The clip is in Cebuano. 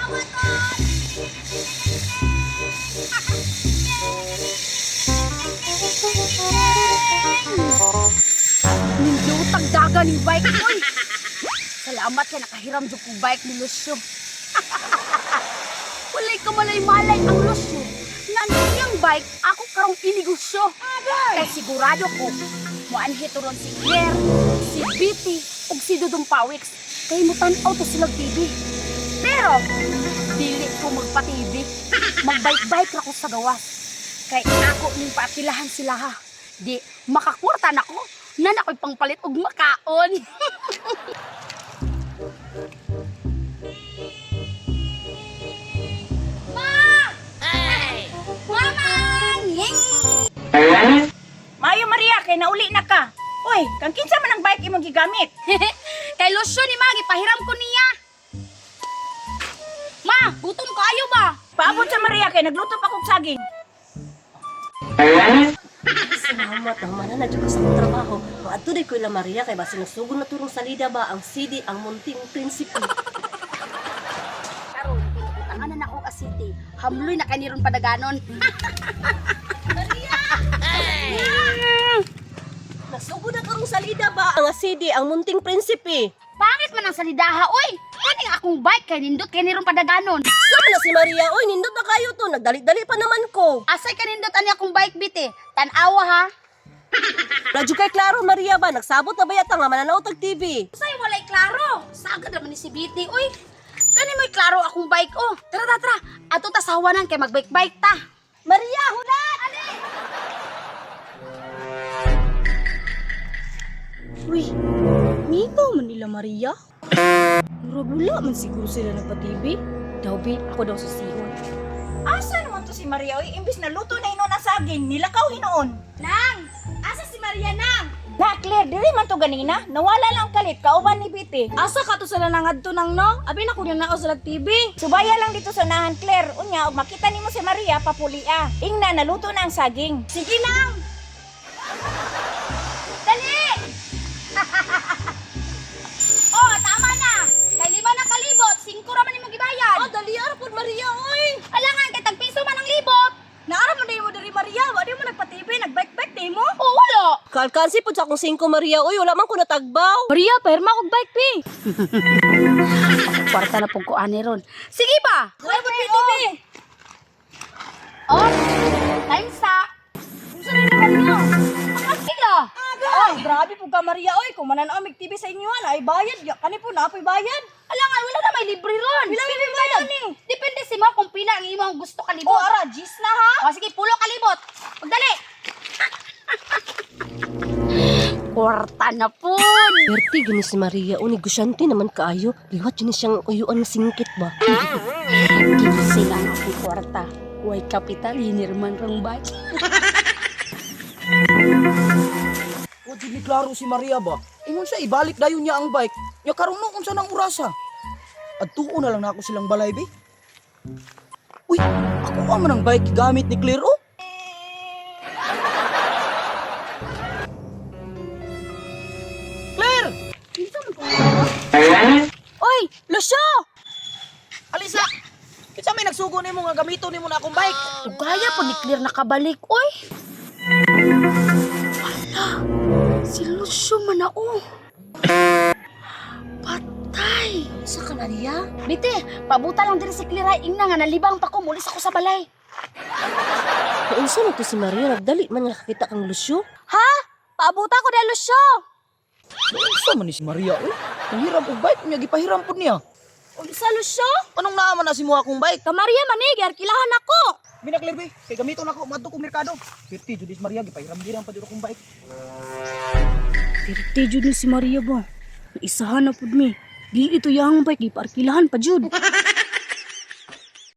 Nindutag daga ning bike oy. Salamat kay nakahiram jud kong bike ni Lucio. Walay kamalay-malay ang Lucio nga ang iyang bike ako karong inegosyo. Kay sigurado ko moanhi to ron si Claire, si Betty ug si Dudong Pawix kay mutan-aw to silang TV. Pero dili ko magpa-TV. Magbike-bike ra ko sa gawas. Kay ako ning pakilahan sila ha. Di makakwarta na ko na ako'y pangpalit og makaon. Ma! Ay! Mama! Mayo Maria, kay nauli na ka. Uy, kang kinsa man ang bike imong gigamit? Kay Lucio ni Magi, pahiram ko niya. Ma, gutom kaayo ba? Paabot sa Maria kay nagluto pa kog saging. Salamat ang mana na jud ko sa akong trabaho. Moadto day ko ila Maria kay basin nagsugo na turong salida ba ang CD ang Munting Prinsipe. Karon, kinukutangan na akong asiti. Hamloy na kaniron padaganon. Nagsugo na karong salida ba ang CD ang Munting Prinsipe. Pangit man ang salidaha, oy! Kaning akong bike kay nindot kay niron padaganon. Sama na si Maria oy nindot na kayo to nagdali-dali pa naman ko. Asay kanindot ani akong bike bite. Tan-awa ha. Radyo kay klaro Maria ba nagsabot na ba yata nga mananaw tag TV. Say walay klaro. Sagad naman ni si Biti, oy. Kani mo'y klaro akong bike, oh. Tara, tara, tara. Ato ta sa hawanan kay magbike-bike ta. Maria hulat. Uy, nito man nila Maria. Murag wala man siguro sila nagpa-TV. Daw, bi, ako daw susihon. Asa naman to si Maria oy, imbis na luto na hinuon ang saging, nilakaw hinuon. Nang! Asa si Maria, Nang? Na Claire, diri man to ganina, nawala lang kalit kauban ni Biti. Asa ka to sila nangadto nang no? Abi na ko na nao sila TV. Subaya lang dito sa unahan Claire, unya og makita nimo si Maria papulia. Ingna naluto na ang saging. Sige, Nang! Dali! Oh, tama na! Kay lima na kalibot, singko ra man imong gibayad. Oh dali ara pud Maria oy. Alangan kay tagpiso man ang libot. Naara man mo diri Maria, wa di mo nagpa-TV, nagbike-bike di mo. Oh, wala. Kalkansi pud sa akong 5 Maria oy wala man ko natagbaw. Maria, pairma kog bike pi. Kwarta na pong kuani ron. Sige ba? Wala mo TV. Oh, time sa. Unsa ni Maria? Ang sila. Ay, grabe pud ka Maria oy, kung mananaw mig TV sa inyo ana ay bayad ya. Kani po na apoy bayad. Alangan, wala na may libre ron. Pila may bayad ni? Depende si mo kung pila ang imong gusto kalibot. Oh, ara gis na ha. O, sige, pulo kalibot. Magdali. Kwarta na pun. Perti gini si Maria o negosyante naman kaayo. Liwat yun siyang uyuan nga singkit ba. Kinsi lang akong kwarta. Way kapital, hinirman rong bike. Wa jud ni klaro si Maria ba? Ingon siya ibalik dayon niya ang bike. Nya karon no unsa nang orasa. Adtuon na lang nako silang balay bi. Uy, ako man ang bike gamit ni Claire oh. Claire! Oy, Lucio! Alisa! Kinsa may nagsugo nimo nga gamiton nimo na akong bike? Ugaya po ni Claire nakabalik, oy. Ala, si Lucio man na, oh. Patay. Sa ka Maria? Bite, pabuta lang din si Claire ay ingna nga nalibang pa ko mulis ako sa balay. Unsa man to si Maria nagdali man nga nakakita kang Lucio? Ha? Paabuta ko dahil Lucio. Unsa man ni si Maria oy? Nanghiram og bike niya gipahiram pud niya. Unsa Lucio? Anong naa man na si mo akong bike? Ka Maria manig, arkilahan ako. Mina Claire bi, kay gamiton ako madto kong merkado. Pirti jud ni si Maria gipahiram giram pa jud akong bike. Pirti jud ni si Maria ba? Naisahan na pud mi. Dili ito yang bike, giparkilahan pa jud.